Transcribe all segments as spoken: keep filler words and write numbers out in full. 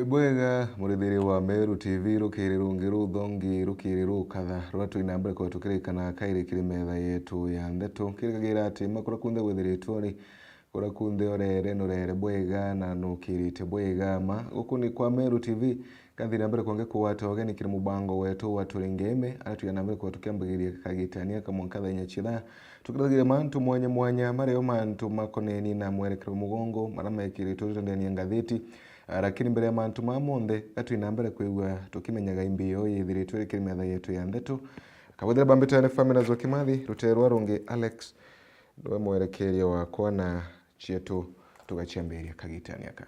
Ibwega, murithiri wa Meru T V, rukiri rungi ruthongi, rukiri rukatha, ruria twi na mbere kwa tukirikana kairi kiri metha yetu ya ndeto. Kirikagira ati makura kunthe gwithiritwe ri, kura kunthe urere, nurere bwega na nukirite bwega. Ma, guku ni kwa Meru T V, kathi na mbere kwange kugwata ugeni kiri mubango wetu wa Turingeme, aria twi na mbere kwa tukiambagiria kagitania kamwe nkathenya chitha. Tukirikagira mantu mwanya mwanya, mario mantu makoneni na mwerekero mugongo, maria mekiritwe ndeni ya ngathiti, Ah, lakini mbere ya mantu maa monthe, ga twi na mbere kwigua tukimenyaga imbi yo yithiritwe iri kiri metha yetu ya ndeto. Kabwethira bambitane Famina Zwa Kimathi, rutere rwa rungi Alex, niwe mwerekeria wakwa na cietu tugaciambiria kagitani aka.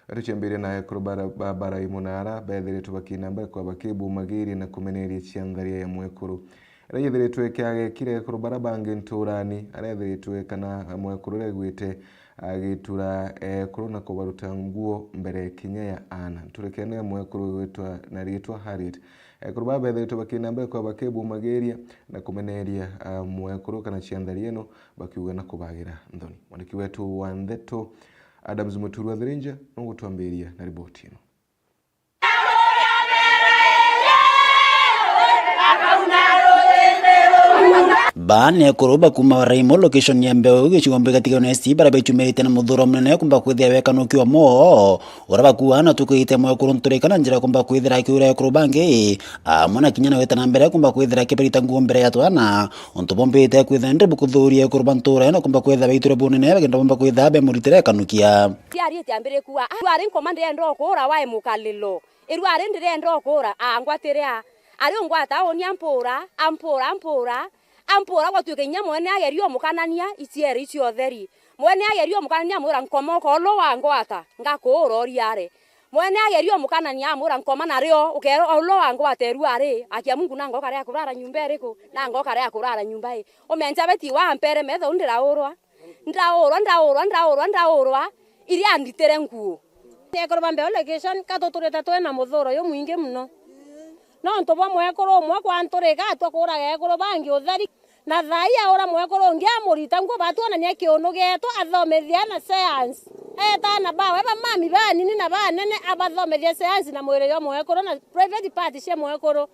Ga tuciambirie na ekuru bara-, ba bara imunara bethiritwe bakina mbere kwa bakibumagiria na kumeneria ciantharia ya mwekuru. Aria yithiritwe ikiagekire ekuru bara bangi nturani, aria ethiritwe kana mwekuru uria egwite agitura ekuru na kubaruta nguo mbere kinya ya ana. Nturekene mwekuru witwa na riitwa Harriet. Ekuru baa bethiritwe bakina mbere kwa bakibumagiria na kumeneria, ah, mwekuru kana cianthari ino bakiuga na kubagira nthoni. Mwandiki wetu wa ndeto Adams Muturwa Thirinja nugutwambiria na riboti ino. Baa ni ekuru bakuma Raimo, location ya Mbeu, gicigo mbega tigano S T, bara bechumirite na muthuro munene kumba kwithia wekanuki omo, uria bakuaa na tukwite mwekuru nturika na njira kumba kwithira akiura ekuru bangi, amwe na kinya na gwita na mbere kumba kwithira akibarita nguo mbere ya twana, untu bombite kwithira ndi bukuthuria ekuru ba ntura ino kumba kwithira baiture bunene bagenda bomba kwithira bemuritire ekanukia. Ciariite ambire kuuga, "Ah, rwari nkoma ndirenda okuura wae mukalilo." Irua ri ndirenda okuura, angwatire a. Ari ungwata uuni ampuura, ampuura, ampuura, ampuura gwatuika inya mwene ageria umukanania iciere icio utheri. Mwene ageria umukanania amwira, "Nkomoka ulu wangwata, ngakuura uriare." Mwene ageria umukanania amwira, "Nkoma nario, ukeera ulu wangwata irua ri, akia Mungu nanga ukarea kurara nyumba iriku? Nanga ukarea kurara nyumba ii?" Umenja beti wa ampere metho ndiraurwa. Ndaurwa, ndaurwa, ndaurwa, ndaurwa, iria anditire nguo. Ekuru ba Mbeu location, ka tuturite twi na muthuro jumwingi mono. Nontu bwa mwekuru umwe kwanturika atwa kuuraga ekuru bangi utheri. Na thaa ii aura mwekuru ungi amurita nguo, batuonania kiunu gietu, athomethia na science. Eeta aana bawe ba mami banini na banene, abathomethia science na mwiri jwa mwekuru na private part cia mwekuru.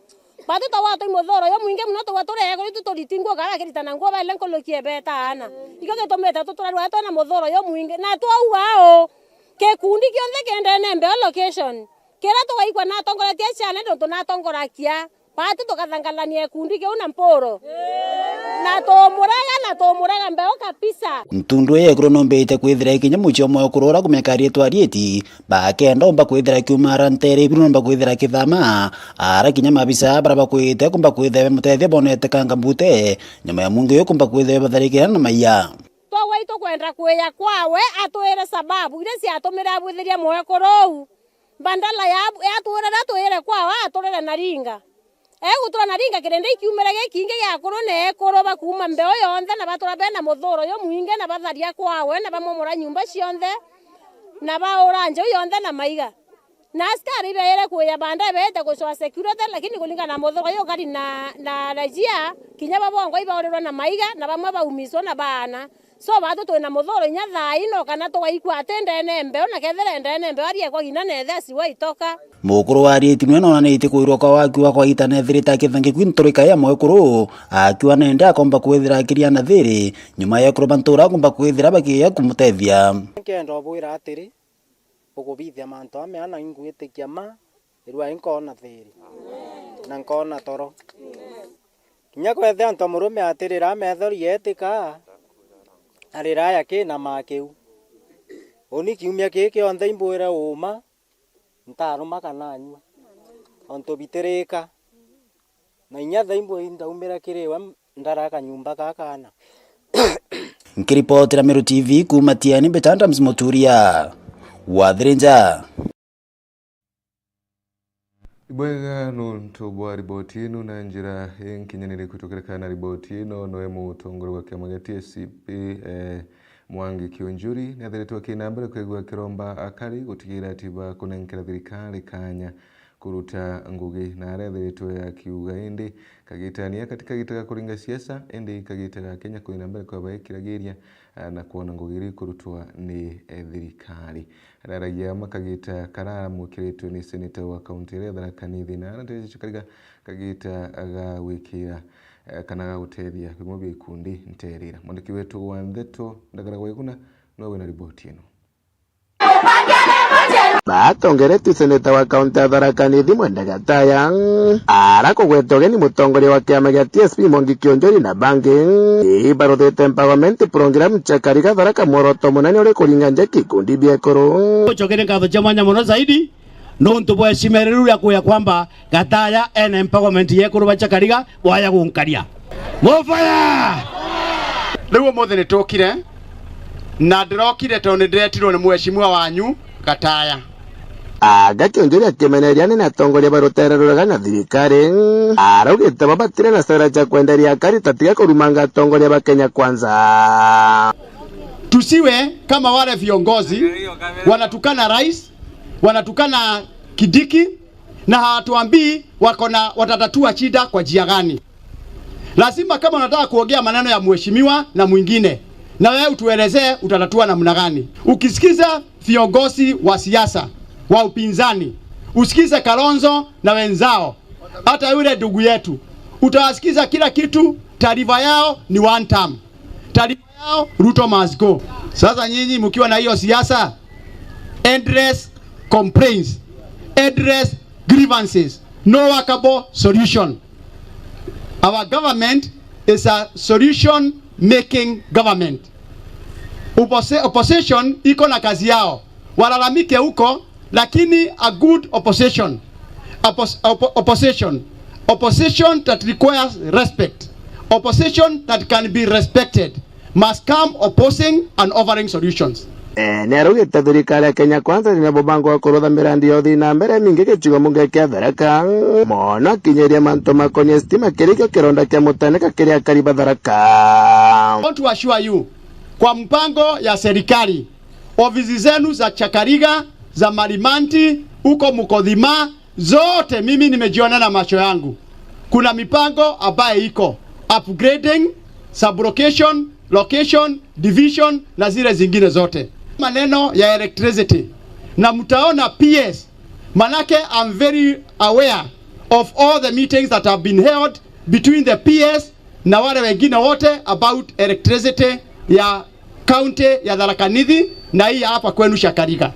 Batu tugwa twi muthuro jumwingi mono, tugwa turi ekuru itu turiti nguo, kana bakiritana nguo baile nkuruki ebeeta aana. Ikio gitumite tuturarua twina muthuro jumwingi. Na twauga uu, gikundi kionthe kiendene Mbeu location, kiria tugaikua natongoretie ciana nontu natongoragia, batu tugathangalania gikundi kiu na mpuro. Na tumurega, na tumurega Mbeu kabisa. Ntundu ii ekuru nombite kwithira ikinya mucii umwe ekuru uria kumeka riitwa Arieti, bakenda umba kwithira kiumara ntere biru nomba kwithira kithama, ara kinya mabisa bara bakwite kumba kwithira bemutethia bonete kanga mbute, nyuma ya mungi uyu kumba kwithira batharikira na maiya. Twagwa itukwenda kwija kwawe atwire sababu iria ciatumire abwithiria mwekuru uu. Bandala ya, ya atwire atwire kwawe aturire na ringa. Egutura na ringa kirindi ikiumire gikingi gia akuru na ekuru bakuuma Mbeu yonthe, na batura bena muthuro jumwingi, na batharia kwawe, na bamomora nyumba cionthe, na baura njau yonthe na maiga. Na askari ibaire kuja baadaye beete gucoa security, lakini kulingana na muthuro jukari na, na rajia, kinya babongwa ibaurirwe na maiga, na bamwe baumiswa na baana. So, batu twina muthuro inya thaa ino, kana tugaikua ati ndene Mbeu, na kethira ndene Mbeu ariekwa gina nethe asiwa itoka. Mukuru wa Arieti nwe nonanitie kwirwa kwa wakiwa kwa ita nethirite akithangiku nturika ya mwekuru, akiwa nende akomba kwithira akiria na thiri, nyuma ya ekuru ba ntura akomba kwithira bakiya kumutethia. Nkenda ubwira atiri, ukubithia mantu a meana ingwitikia ma, irua inkoona thiri, na nkoona toro. Kinya kwethira antu a murume atirira methori yetika, arira ya ki na makiu. Uni kiumia kii kionthe imbwire uuma, ntaruma kana nyua, ontu bitirika. Na inya thaa imwe ndaumira kiri we, ndara kanyumba ka kaana. Nkiripotera Meru T V kuuma Tiani, mbita Adams Muturia wa Thirinja. Ibwega nontu bwa riboti ino na njira inkinyaniri kwitukirika na riboti ino, noe mutongoria wa kiama gia T S C P, eh, Mwangi Kiunjuri, niathiritwe akina mbere kwigua kiromba akari gutigira ati bakunenkera thirikari kanya kuruta ngugi, na aria ethiritwe akiuga indi kagitani aka ti kagita ga kuringa siasa, indi kagita ga Kenya kuthii na mbere kwa baikiragiria na kwona ngugi iria ikurutwa ni, eh, thirikari. Araragia makagita karamwikiritwe ni seneta wa kaunti iria ya Tharaka Nithi na aratetheria Chakariga kagita ga gwikira, eh, kana ga gutethia bimwe bia ikundi nterera. Mwandiki wetu wa ndeto Ndagara Waiguna niwe wina riboti ino. Batongeretue seneta wa kaunti ya Tharaka Nithi Mwenda Gataya, ara kugweta ugeni mutongoria wa kiama gia T S P Mwangi Kionjori na bangi, ibaruthite empowerment program Chakariga Tharaka, mworoto munene uri kuringa nja gikundi bia ekuru. Ucokere nkatho cia mwanya muno zaidi nontu bwa heshima riu ria kuya kwamba Gataya ena empowerment ya ekuru ba Chakariga, waya gunkaria. Mofaya! Riu umuthi nitukire, na ndirokire tondu ndiretirwe ni mheshimiwa wanyu Gataya. Aga Kionjori akimeneria anene atongoria ba rutere rurega na thirikari, araugite bo batire na sera cia kwenderia akari tatiga kurumanga atongoria ba Kenya Kwanza. Tusiwe kama wale viongozi wanatukana rais, wanatukana Kidiki, na hawatuambii wako na, watatatua shida kwa njia gani. Lazima kama unataka kuongea maneno ya mheshimiwa na mwingine, na wewe utuelezee utatatua namna gani. Ukisikiza viongozi wa siasa wa upinzani, usikize Kalonzo na wenzao, hata yule ndugu yetu, utawasikiza kila kitu, taarifa yao ni one term. Taarifa yao, Ruto must go. Sasa nyinyi mkiwa na hiyo siasa, endless complaints, endless grievances, no workable solution. Our government is a solution making government. Oppose-, opposition iko na kazi yao, walalamike huko, lakini a good opposition, oppos-, oppo-, opposition, opposition that requires respect, opposition that can be respected must come opposing and offering solutions. Eh, ni araugite thirikari ya Kenya Kwanza ina mubango wa kurutha mirandi ya uthii na mbere mingi gicigo mbunge kia Tharaka, mono akinyiria mantu makonie stima, kirikio kironda kia muteneka kiri akari ba Tharaka. I want to assure you, kwa mpango ya serikali, ofisi zenu za Chakariga, za Marimanti, huko Mukothima, zote mimi nimejionea na macho yangu. Kuna mipango ambaye iko upgrading, sublocation, location, division na zile zingine zote. Maneno ya electricity. Na mtaona P S, manake I'm very aware of all the meetings that have been held between the P S na wale wengine wote about electricity ya county ya Tharaka Nithi na hii ya hapa kwenu Chakariga.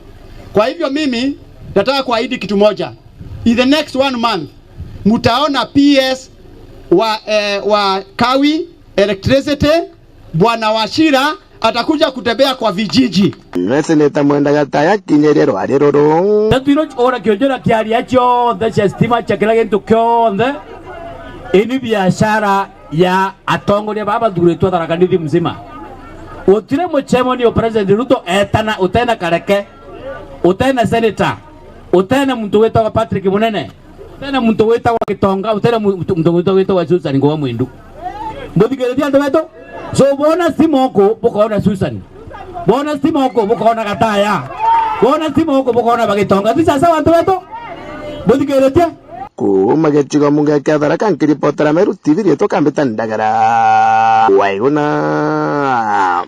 Kwa hivyo mimi nataka kuahidi kitu moja. In the next one month, mtaona P S wa, eh, wa Kawi Electricity, Bwana Wachira atakuja kutembea kwa vijiji. Nwe seneta Mwenda Gataya akinyirie rwari ruru. Tatu ino ora kionjora kiaria cionthe cia stima cia kila gintu kionthe, ini biashara ya atongoria baba bathuritwe Tharaka Nithi mzima. Gutire mucemanio President Ruto etana utena Kareke, utena senator, utena muntu witagwa Patrick Munene, utena muntu witagwa Gitonga, utena mu-, muntu, muntu witagwa, witagwa Susan Ngowa Mwindu. Muthikiririe antu betu. So, bona stima uku, bukoona Susan. Bona stima uku, bukoona Gataya. Bona stima uku, bukoona Bagitonga. Ti sawa sawa antu betu? Muthikiririe. Kuuma gicigo mbunge kia Tharaka, nkiripotera Meru T V, riitwa Kambita Ndagara. Waiguna.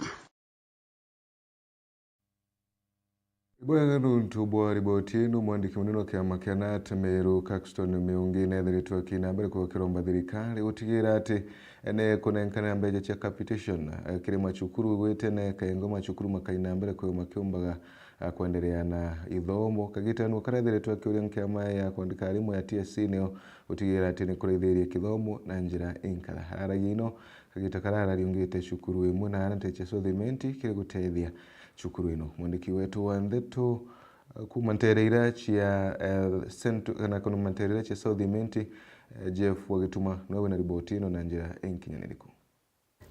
Ibwega nuntu bwa riboti ino, mwandiki munene wa kiama kia nat Meru, Caxton Miungi, neethiritwe akina mbere kwiromba thirikari gutigira ati ni kunenkana mbeca cia capitation, eh, kiri macukuru igwite na ikaengo macukuru makaina mbere kwithirwa makiumbaga a kwenderea na ithomo. Kagitano karia ethiritwe akiuria nkiama ya kwandika arimu ya T S C nio gutigira ati ni kuraithiria kithomo na njira inkara. Araragia ino kagita karia arariungite cukuru imwe na arantete cia South Imenti kiri gutethia cukuru ino. Mwandiki wetu wa ndeto, eh, kuuma nteere iria cia, eh, Central, kana kuuma nteere iria cia South Imenti, eh, Jeff Wagituma niwe wina riboti ino na njira inkinyaniriku.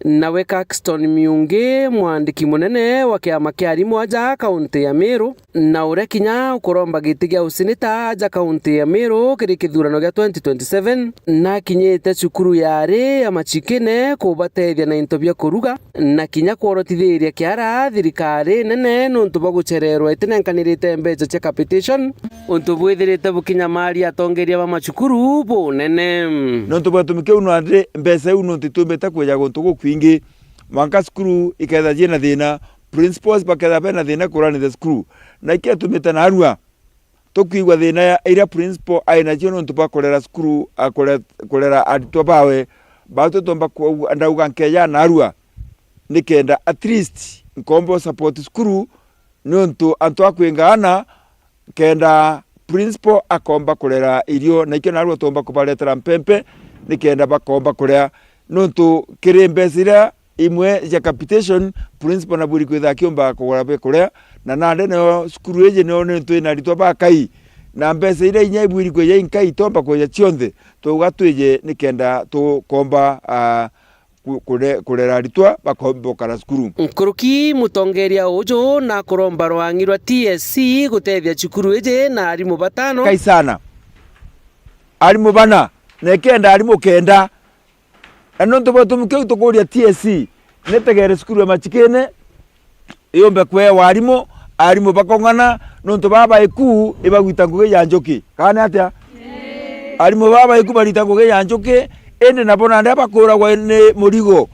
Nawe Caxton Miungi, mwandiki munene wa kiama kia arimu aja kaunti ya Meru, na uria kinya ukuromba giti gia useneta aja kaunti ya Meru kiri kithurano gia twenty twenty-seven, nakinyite cukuru ya ari ya Machikine kubatethia na into bia kuruga, na kinya kworotithiria kiara thirikari nene nuntu bwa guchererwa itinenkanirite mbeca cia capitation. Untu bwithirite bukinyamaria atongeria ba macukuru bunene. Nontu bwa gitumi kiu, no andi mbeca iu nontu itiumbite kwija guntu gukwingi, Mwanka cukuru iketha ciina thina, principals baketha bena thina kuranitha cukuru. Na ikio itumite narua tukwigua thina ya, iria principal ai nacio nontu bwa kurera cukuru, a kure-, kurera aritwa bawe. Batu tumba ku-, ndauga nkeja narua, nikenda at least nkomba support cukuru, nontu antu a kwingaana, kenda principal akomba kurera irio, na ikio narua tumba kubaretera mpempe, nikenda bakomba kuria, nontu kiri mbeca iria imwe cia capitation, principal nabwiri kwitha akiumba kugura bia kuria, na nandi nio cukuru iji nio nontu ina aritwa bakai, na mbeca iria inya ibwiri kwija inkai itomba kwija cionthe, twauga twije nikenda tukomba, ah, ku-, kure-, kurera aritwa bakomba gukara cukuru. Nkuruki mutongeria uju na kuromba rwang'i rwa T S C gutethia cukuru iji na arimu batano. Kai sana. Arimu bana, na ikenda arimu kenda. Na nontu bwa gitumi kiu tukuria T S C, nitegere cukuru ya Machikini, yumbe kwewa arimu, arimu bakong'ana, nontu baba iku ibagwita ngugi ya njuki. Kana ni atia? Arimu baba iku barita ngugi ya njuki, indi nabo nandi bakuragwa ni murigo,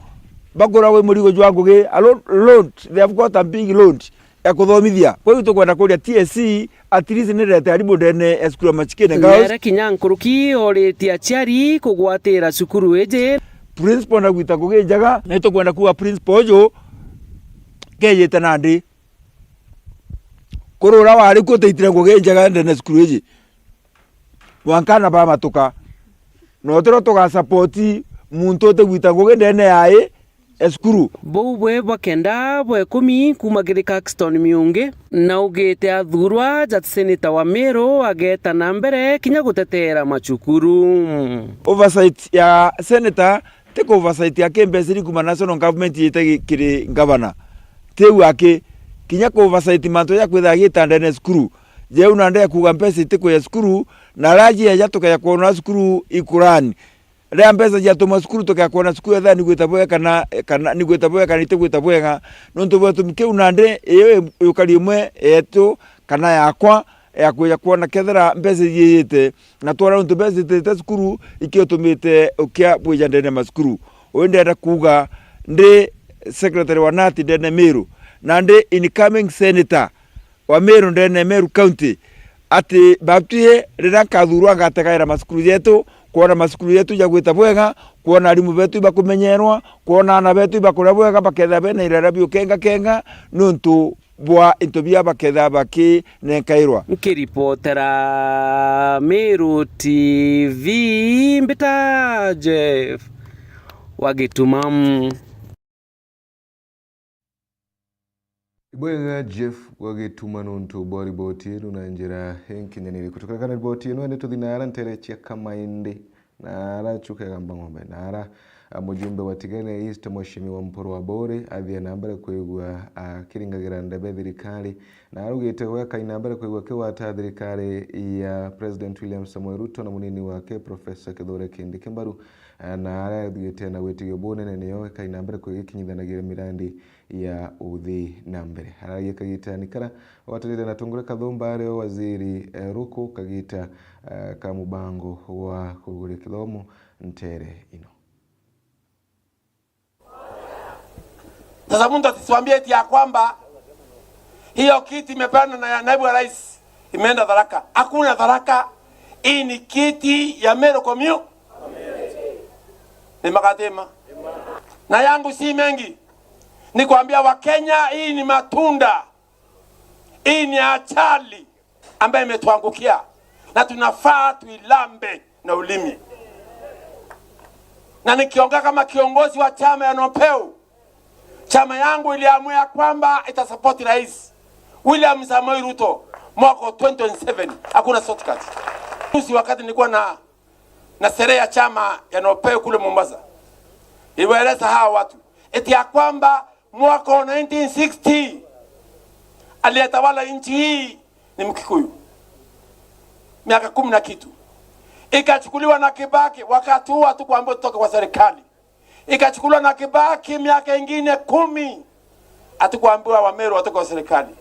bakuragwa ni murigo jwa ngugi, a lo-, load, they have got a big load ya kuthomithia. Kwa hiyo tukwenda kuria T S C, at least nirete arimu ndene ya cukuru ya Machikini Girls. Nere kinya nkuruki oritie aciari kugwatira cukuru iji. Principal nagwita ngugi njega, na itukwenda kuuga principal uju kejite nandi. Kuri uria wari kuo utaitire ngugi njega ndene ya cukuru iji. Mwanka na bamatuka. Na utiro tuga support muntu utigwita ngugi ndene ya i, e cukuru. Buu bwe bwa kenda bwa ikumi kuuma kiri Caxton Miungi, na ugite athurwa ja seneta wa Meru ageeta na mbere kinya guteteera macukuru. Oversight ya seneta ti ku oversight ya kimbeca iri kuuma national government yite gi-, kiri ngavana. Ti u aki, kinya ku oversight mantu ja kwithaga gitandene cukuru. Jeu nandi ya kuuga mbeca itikwija cukuru, na aria jieja tukeja kwona cukuru ikurani. Riria mbeca ciatumwa cukuru, tukeja kwona cukuru ethira nigwita bwega kana, kana nigwita bwega kana itigwita bwega. Nontu bwa gitumi kiu nandi, iyo yukari imwe yetu kana yakwa, ya kwija kwona kethira mbeca ijijite, na twona nontu mbeca itite cukuru, ikio itumite ukia bwija ndene ya macukuru. Uyu ndenda kuuga ndi secretary wa nati ndene Meru, na ndi incoming senator wa Meru ndene Meru County, ati batwi riria nkathurwa ngategaira macukuru jetu, kwona macukuru jetu jagwita bwega, kwona arimu betu ibakumenyerwa, kwona aana betu ibakuria bwega, bakethira bena irera biukengakenga, nontu bwa into bia bakethira bakinenkairwa. Nkiripotera Meru T V, mbita Jeff wa Gituma. Ibwega Jeff wa Gituma nontu bwa riboti ino na njira inkinyaniriku. Tukirekana riboti ino, indi tuthi naara ntere cia Kamaindi. Naara Chuka Igamba Ng'ombe, naara, a, mujumbe wa Tigania East, Mheshimiwa Mpuru Aburi, athie na mbere kwigua akiringagira ndebe thirikari, na arugite we akai na mbere kwigua akigwata thirikari ya President William Samoei Ruto na munini wake Professor Kithure Kindiki mbaru, a, na aria athiite na witigio bunene nio ikai na mbere kwigikinyithanagira mirandi ya uthii na mbere. Aragia kagitani kara, gwatanire na Tungure Kathumba, ario waziri, eh, Ruku kagita, eh, ka mubango wa kuruguria kithomo ntere ino. Sasa mtu asituambie eti ya kwamba hiyo kiti imepeanwa na ya naibu wa rais imeenda Tharaka. Hakuna Tharaka. Hii ni kiti ya Meru Commu-, ni Magatima. Na yangu si mengi. Ni kuambia Wakenya, hii ni matunda. Hii ni ajali ambayo imetuangukia. Na tunafaa tuilambe na ulimi. Na nikiongea kama kiongozi wa chama ya NOPEU, chama yangu iliamua ya kwamba itasapoti Rais William Samoei Ruto mwaka wa twenty twenty-seven. Hakuna shortcut. Juzi wakati nilikuwa na, na sherehe ya chama ya NOPEU kule Mombasa, niliwaeleza hawa watu eti ya kwamba mwaka wa nineteen sixty aliyetawala nchi hii ni Mkikuyu. Miaka kumi na kitu. Ikachukuliwa na Kibaki, wakati huo hatukuambiwa tutoke kwa serikali. Ikachukuliwa na Kibaki miaka ingine kumi. Hatukuambiwa Wameru watoke kwa serikali.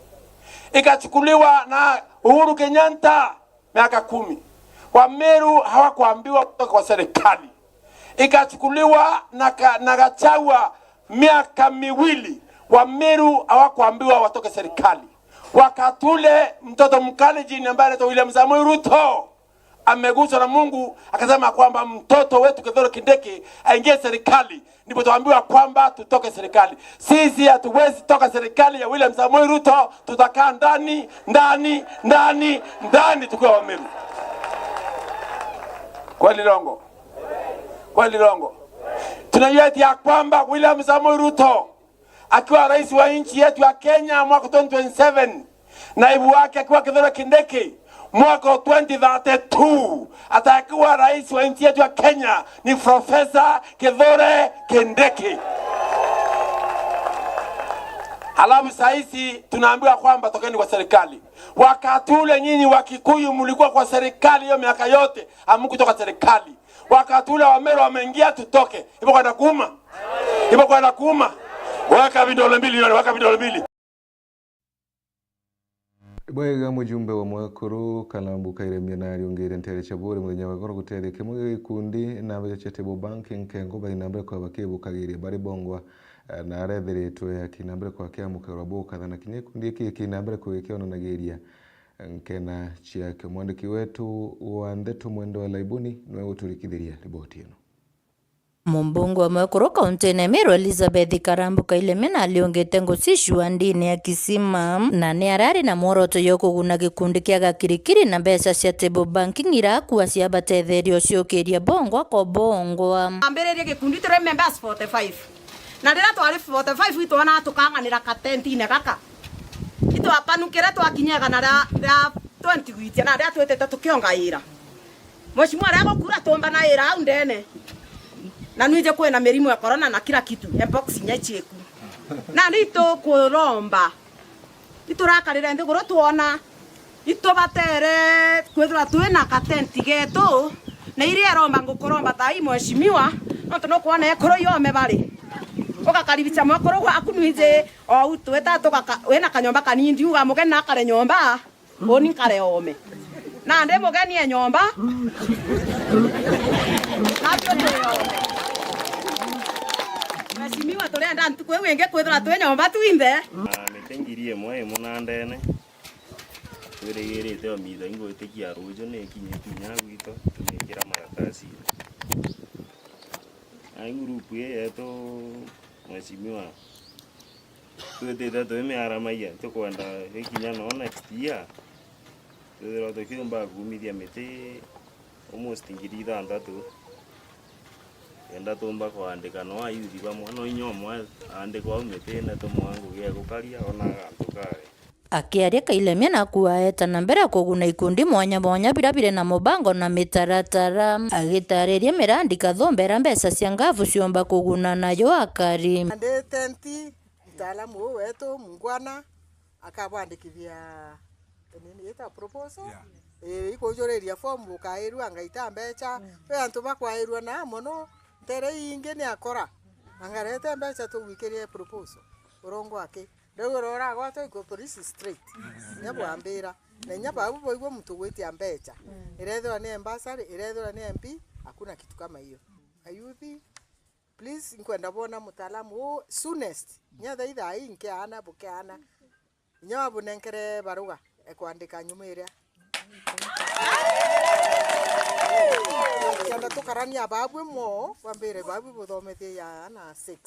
Ikachukuliwa na Uhuru Kenyatta miaka kumi. Wameru hawakuambiwa watoke kwa serikali. Ikachukuliwa na ka-, na Gachagua Miaka miwili Wameru hawakuambiwa watoke serikali. Wakati ule mtoto Mkalenjin ambaye anaitwa William Samoei Ruto ameguswa na Mungu, akasema kwamba mtoto wetu Kithure Kindiki aingie serikali, ndipo tuambiwa kwamba tutoke serikali. Sisi hatuwezi toka serikali ya William Samoei Ruto, tutakaa ndani, ndani, ndani, ndani tukiwa Wameru. Kweli Rongo? Kweli Rongo? Tunajua eti ya kwamba William Samoei Ruto akiwa rais wa nchi yetu ya Kenya mwaka twenty twenty-seven, naibu wake akiwa Kithure Kindiki, mwaka wa twenty thirty-two atakuwa rais wa nchi yetu ya Kenya ni Profesa Kithure Kindiki. Alafu saa hizi tunaambiwa kwamba tokeni kwa serikali. Wakati ule nyinyi Wakikuyu mlikuwa kwa serikali hiyo miaka yote, hamkutoka serikali. Wakati ule Wameru wameingia, tutoke. Ibo kwenda kuuma. Ibo kwenda kuuma. Weka vidole mbili, weka vidole mbili. Bwega, mujumbe wa Mwekuru, Kalambu Kairemia, nariungire ntere cia bure muthenya wa goro gutethia kimwe gia gikundi na mbeca cia table banking, nkengo bari na mbere kwa bakibukagiria bari bongwa, eh, na arethiritwe akinambere kwa kiamukirwa bukathana kinya gikundi giki gikinambere kugikionanagiria nkena ciakio. Mwandiki wetu wa ndeto Mwende wa Laibuni niwe uturikithiria riboti ino. Mumbunge wa Mwekuru kaunti-ini ya Meru Elizabeth Karambu Kaileme nariungite nguci cua ndini ya Kisima, na ni arari na mworoto yo kuguna gikundi kia Gakirikiri na mbeca cia table banking irakua cia batetheria uciukiria bongwa ko bongwa. Ambiririe gikundi turi members forty-five, na riria twari forty-five itwona tukang'anira katentine gaka, itwapanukire twakinya igana ria, ria twenty gwitia, na riria twitite tukiongaira. Mheshimiwa, riria gukura tumbanaira au ndene. Na nwiji kwina mirimu ya corona na kila kitu, mpox inya icieku. Na ni tukuromba. Iturakarire nthiguru twona. Itubatere kwithirwa twina katenti getu. Na iria eromba ngukuromba thaa ii, Mheshimiwa, nontu nukwona ekuru yome bari. Ugakaribisha mwekuru gwaku nwiji, ou twita tugaka-, wina kanyomba kanini, ndiuga mugeni nakare nyomba. Uni nkare ome. Nandi mugeni e nyomba. Natwe twi ome. Mheshimiwa, turenda ntuku iu ingi kwithirwa twi nyomba twinthe. Na miti ngiri imwe imunandene. Twirigirite o mitho ingwitikia ruju ni ikinyite inya gwitu, tumikira maratasine. Na ngurupu ii yetu, Mheshimiwa, twitite twimiaramagia, tukwenda ikinya no next year, twithirwa tukiumba kumithia miti almost ngiri ithanthatu, kenda tumba kwandika no ayuthi bamwe, no inya umwe aandikwa au mitine tumwaa ngugi ya gukaria, ona agantu kare. Akiaria, Kailemia naku aeta na mbere kuguna ikundi mwanya mwanya bira biri na mubango na mitaratara, agitariria mirandi kathumbera mbeca cia ngabu ciumba kuguna nayo akari. Nandi tenti, mtaalamu uu wetu mungwana akabwandikithia, nini ita proposal? Yeah. Ii, ikujuriria form, bukairua, ngaita mbeca. Mm. Kwi antu bakwairua na mono, ntere ii ingi ni akora. Angarete mbeca tugwikirie proposal. Urongo aki. Riu urora gwatwa iko police straight. Inya bwambira. Na inya babu boigua muntu gwitia mbeca. Mm. Irethirwa ni embasari, irethirwa ni M P, hakuna kitu kama hiyo. Ayuthi, please, nkwenda bwona mutaalamu uu soonest. Inya thaa ii thaa ii nkeana, bukeana. Inya wabunenkere baruga, ekwandika nyuma iria. Kenda tukarania babu mo, bambire babu buthomethie ya ana six.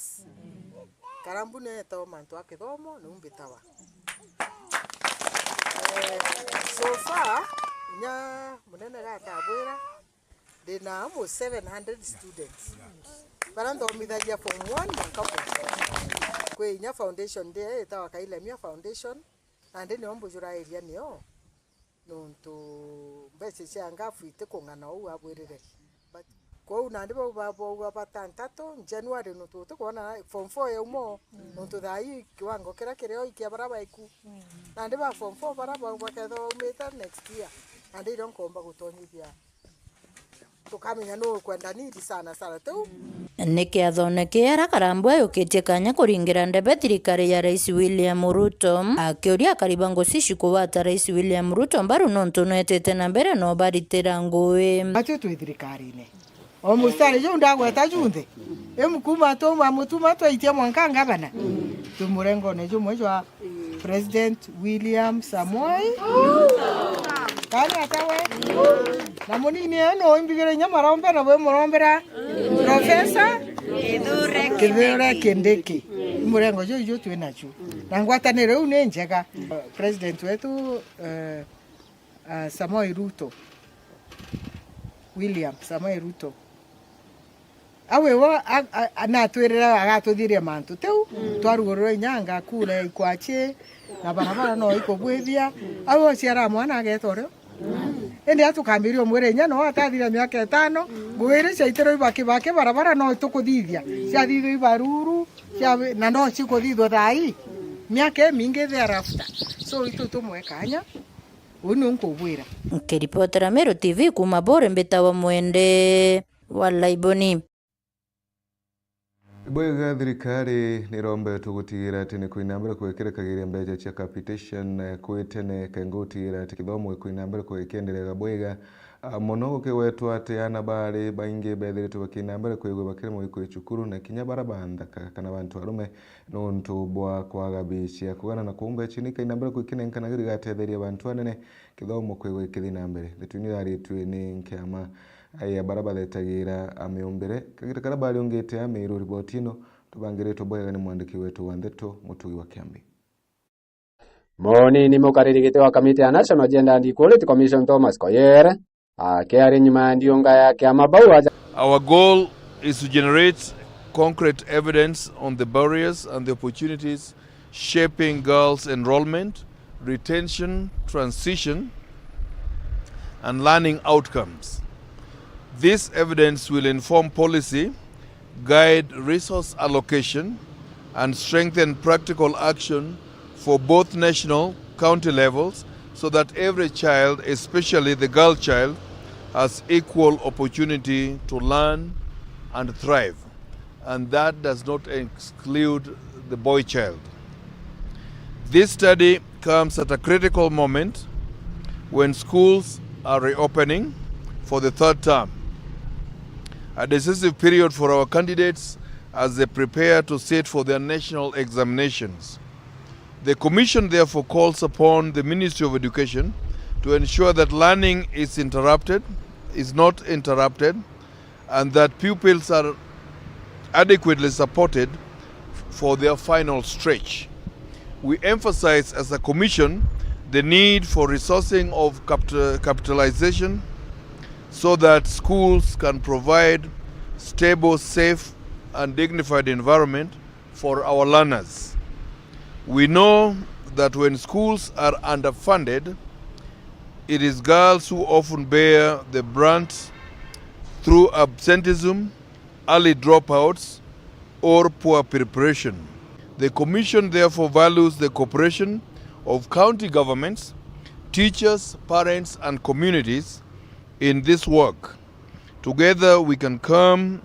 Karambu neto mantu a kithomo, niu mbitawa. Eh, so far, inya munene gatabwira, ndina almost seven hundred students. Bara nthomithagia form one mwanka form four. Kwi inya foundation ndi itawa Kailemia Foundation, nandi nio mbujurairia nio. Nontu mbeca cia ngabu itikung'ana uu abwirire. But kwou nandi bau babauga batantatu, January nontu utikwona form four yauma o, nontu thaa ii kiwango kiria kirio ikia bara baiku. Nandi ba form four bara bau bakethwa baumite next year. Nandi irio nkomba gutonyithia. Tukamenya nuu ukwenda nini sana sana tu. Ni kiathone kia ara Karambu ayukitie kanya kuringira ndebe thirikari ya Rais William Ruto, akiuria akari ba Ngucici kugwata Rais William Ruto mbaru nontu nwetite na mbere no baritira ngui. Atio twi thirikarine. O mustari juu ndagweta junthe. Imu kuma tuma mutuma twaitia mwanka ngavana. Twi murengone jumwe jwa President William Samoei. Kana atawe. Na munini eno imbigire inya marombe na bwe murombera Professor Kithure Kindiki. Murengo juu juu twi nachu. Na ngwataniro iu ni njega. President wetu, eh, ah, Samoei Ruto. William Samoei Ruto. Awe wo a-, a-, a-, natwirire agatuthiria mantu. Tiu, twarugurura inya anga kura ya ikwachi, na barabara no ikubwithia. Awe ociara mwana ageta urio. Indi atukambiria umwira inya no atathira miaka itano, ngugi iria ciaitirwe ibaki baki barabara no tukuthithia. Ciathithwa ibaruru, cia-, na no cikuthithwa thaa ii. Miaka imingi thereafter. So itu tumwe kanya. Uu niu nkubwira. Nkiripotera Meru T V kuuma Buuri, mbitawa Mwende wa Laiboni. Bwega, thirikari nirombetwe gutigira ati ni kwina mbere kwikirikagiria mbeca cia capitation, eh, kwi tene, kengo gutigira ati kithomo gikwina mbere kwikienderega bwega, ah, mono gukigwetwa ati aana bari baingi bethiritwe bakina mbere kwigua bakiremwa gwikua cukuru, na kinya bara ba nthaka kana bantu arume nontu bwa kwaga bii cia kugana na kuu mbecini ikaina mbere kwikinenkanagirwa igatetheria bantu anene kithomo kwigwa ikithi na mbere. Ndeto ino iraritue ni nkiama ya bara bathetagira amiumbire. Kagira karia bariungite amiiru, riboti ino tubangiritwe bwega ni mwandiki wetu wa ndeto, Mutugi wa Kiambi. Munini mukariri giti wa kamiti ya National Gender and Equality Commission, Thomas Koyer, akiaria nyuma ya ndiunga ya kiama bau aja. Our goal is to generate concrete evidence on the barriers and the opportunities shaping girls' enrollment, retention, transition, and learning outcomes. This evidence will inform policy, guide resource allocation, and strengthen practical action for both national, county levels, so that every child, especially the girl child, has equal opportunity to learn and thrive. And that does not exclude the boy child. This study comes at a critical moment when schools are reopening for the third term, a decisive period for our candidates as they prepare to sit for their national examinations. The Commission therefore calls upon the Ministry of Education to ensure that learning is interrupted, is not interrupted, and that pupils are adequately supported for their final stretch. We emphasize as a commission the need for resourcing of capital-, capitalization so that schools can provide stable, safe, and dignified environment for our learners. We know that when schools are underfunded, it is girls who often bear the brunt through absenteeism, early dropouts, or poor preparation. The Commission therefore values the cooperation of county governments, teachers, parents, and communities in this work. Together we can come,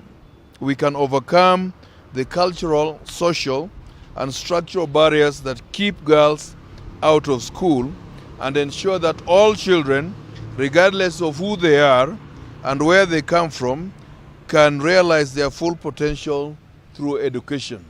we can overcome the cultural, social, and structural barriers that keep girls out of school and ensure that all children, regardless of who they are and where they come from, can realize their full potential through education.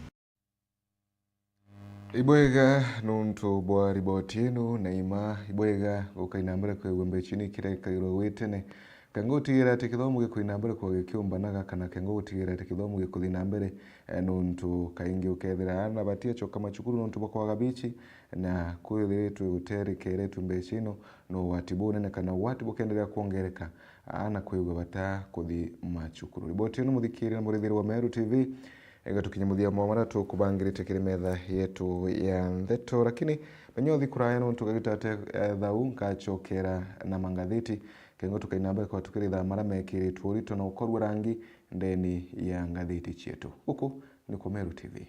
Ibwega nuntu bwa riboti ino, na ima ibwega gukaina mbere kwigua mbechi ni kirekagirwo gwi tene. Kanga gutigira ati kithomo gikuina mbere kwa gikiumbanaga, kana kanga gutigira ati kithomo gikuthi na mbere, eh, nuntu kaingi ukethira aana batiacoka macukuru nuntu bwa kwaga bichi, na kwithiritwe guterikeretwe mbechi ino, no ugwati bunene kana ugwati bukenderea kwongereka, aana kwigua bata kuthi macukuru. Riboti ino, muthikiri na murithiri wa Meru T V, igatukinya muthia mwa maria tukubangirite kiri metha yetu ya ndeto, lakini menya uthi kuraya nuntu gagita ate, eh, thau nkacokera na mangathiti, kengo tukaina mbere kwa tukiritha maria mekiritwe urito na ukorwa rangi ndeni ya ngathiti cietu. Guku ni ku Meru T V.